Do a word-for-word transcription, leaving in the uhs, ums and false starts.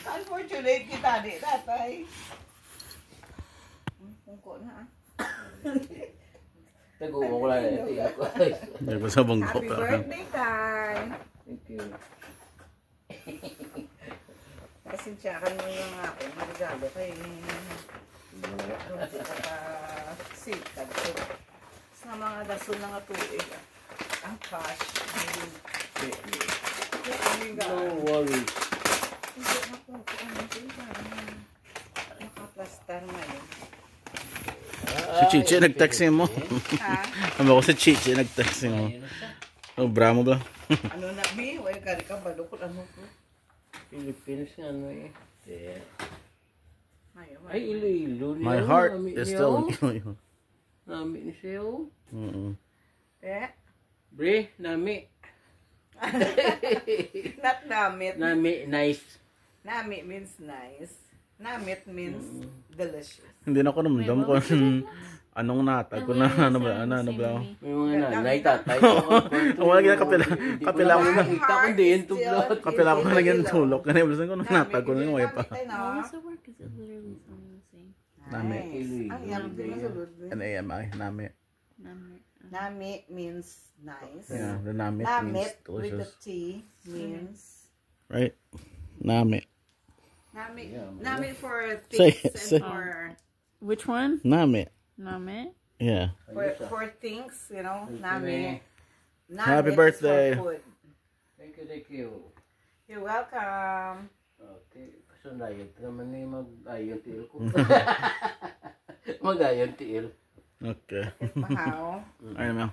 Unfortunate kita di, tatay. Kung ko na, ah. Tagubo ko lang ito. Nagpasabong ko Happy pa. Birthday, Tay. Thank you. Pasensyahan mo yung ako. Maligado kay doon sa ka-, sikad ko. Sa mga dason na nga tuig, ah. Ang cash. Hindi. Hindi. No worries. Hindi na po. Ano po yung parang makaplastar ngayon? Si Chichi nag-text mo. Ha? Ano ko si Chichi nag-text mo. Oh, bramo ba? Ano na, Bi? Wala ka rin ka, balukot ano ko. Philippines nga ano eh. Yeah. Ayaw, Ay, Iloilo niya. My heart Nami is niya, still oh. in Iloilo. Nami ni siya, oh. Mm-mm. Eh? Bre, nami. Not namit. Nami, nice. Nami means nice. Namit means delicious. Hindi na ko namdam kung anong natag ko na ano ba, ano, ano ba. May mga nanay, tatay. Wala gina kapila, kapila ko na. Kita ko din, tublot. Kapila ko na yung tulok. Kaya yung ko natag ko na yung pa. Namit, What no? was the word? Because it literally is amazing. Nami. Nice. Ang iyang masulod. N A M I, nami. Nami. Nami means nice. Yeah, the nami means Namit with the delicious. T means Right? Nami. nami, Yeah, nami for Say- things and say- for Which one? Nami. Nami? Yeah. for, for things, you know, nami. Nami Happy is birthday. For food. Thank you, thank you. You're welcome. Okay, kasundayan ka naman ni mag-ayon tiil ko. Mag-ayon tiil. Okay. Pahaw. Ayun na.